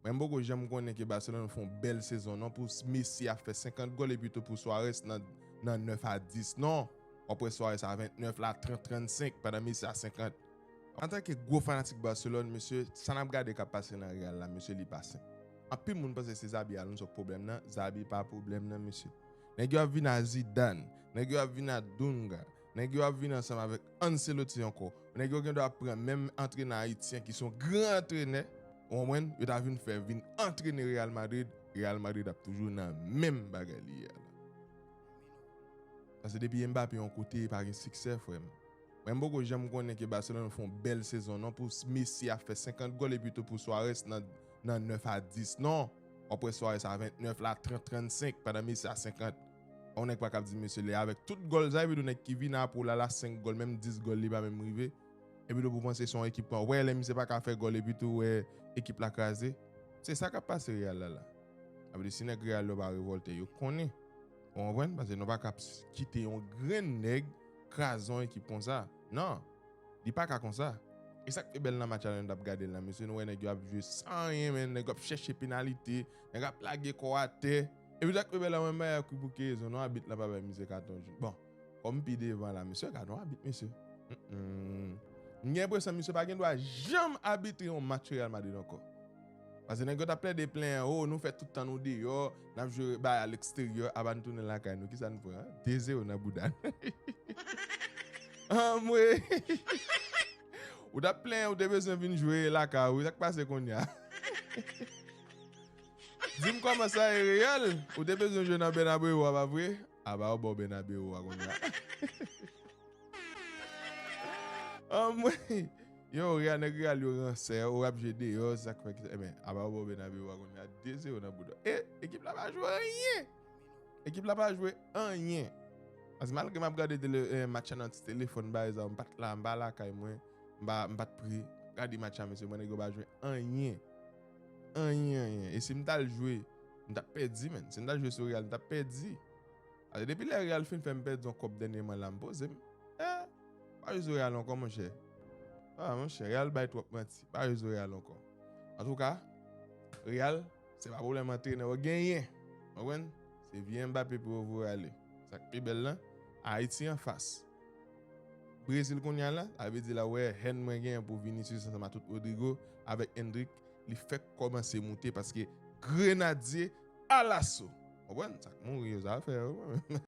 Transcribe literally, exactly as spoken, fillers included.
Mwen m poko janm konnen ke Barcelone fè yon bèl sezon non pou Messi ap fè senkant gòl epi tou pou Suarez nan, nan nèf a dis non. W ap wè Suarez a vennèf la, trant, trannsenk, pandan Messi a senkant. Antanke gwo fanatik Barcelone, mesye, sa n ap gade k ap pase nan Real la, mesye, li pa senp. Anpil moun panse se Xabi Alonso k pwoblèm nan, Xabi pa pwoblèm nan, mesye. Nèg yo ap vin a Zidane, nèg yo ap vin a Dunga, nèg yo ap vin ansanm avèk Ancelotti ankò. Nèg yo gen dwa pran menm antrenè ayisyen ki se yon gran antrenè, ou konprann, yo ta vin fè vin antrene Real Madrid, Real Madrid ap toujou nan menm bagay li ye a la. Paske depi Mbappé yon kote, pa gen siksè, frè m. Mwen m poko janm konnen ke Barcelone fè yon bèl sezon non pou Messi ap fè senkant gòl epi tou pou Suarez nan, nan nèf a dis non. W ap wè Suarez a vennèf la, trant, trannsenk, pandan Messi a senkant. Yon nèg pa kab di mesye li avèk tout gòl sa, epi tou nèg ki vin apre w la, la senk gòl, menm dis gòl li pa menm rive. Epi tou pou panse se yon ekip, wè lè misye pa ka fè gòl epi tou wè ekip la kraze. Se sa k ap pase Real la la. Sa vle di si nèg Real yo pa revòlte, yo konnen. Ou konprann? Paske nou pa ka kite yon grenn nèg kraze yon ekip konsa. Non. Li pa ka konsa. E sa k pi bèl nan match la, lè n t ap gade l la, mesye, nou wè nèg yo ap jwe san anyen, men nèg yo ap chèche penalite, nèg ap lage kò atè. Epi sa k pi bèl la, mwen, mwen, ki pou ki rezon, non, abit la pa bay misye katon jou. Bon, kòm pi devan la, mesye, gade yon abit, mesye. Mm-mm. M gen enpresyon misye pa gen dwa janm abitre yon match Real Madrid ankò. Paske nèg yo t ap plede plenyen, o, nou fè tout tan nou deyò, n ap jwe bay a leksteryè, apa n tounen lakay nou, kisa n pran? De zewo nan bouda n. Anmwe! Ou t ap plenyen, ou te bezwen vin jwe lakay ou, sa k pase kounye a? Di m kòman sa ye Real? Ou te bezwen jwe nan Bernabeu a, pa vre? Apa yo ba w Bernabeu a kounye a? Anmwe! Yo, Real, nèg Real yo ransè, ou ap jwe deyò, sa k fè ki, ebyen, apa yo ba w Bernabeu a kounye a, de zewo nan bouda w. E, ekip la pa jwe anyen! Ekip la pa jwe anyen. Paske malgre m ap gade tele, eh, match la nan ti telefòn, bagay sa, m pa t la, m pa lakay mwen, m pa, m pa t pre. Gade match la, mesye, mwen nèg yo pa jwe anyen. Anyen, anyen. E si m t al jwe, m t ap pèdi, menn. Si m t al jwe sou Real, m t ap pèdi. Paske depi lè Real fin fè m pèdi yon kòb dènyèman la, m poze m. Eh, pa jwe sou Real ankò, monchè. Ah, monchè, Real bay twòp manti. Pa jwe sou Real ankò. Antouka, Real, se pa pwoblèm antrenè w genyen. Ou konprann? Se vye Mbappé pou yo voye ale. Sa k pi bèl lan, Ayiti anfas. Brezil kounye a la, sa vle di la, wè, hèn mwen genyen pou Vinicius ansanm a tout Rodrygo avèk Endrick, li fèk kòmanse moute paske Grenadye alaso. Ou konprann? Sa k mouri yo, sa fè yo.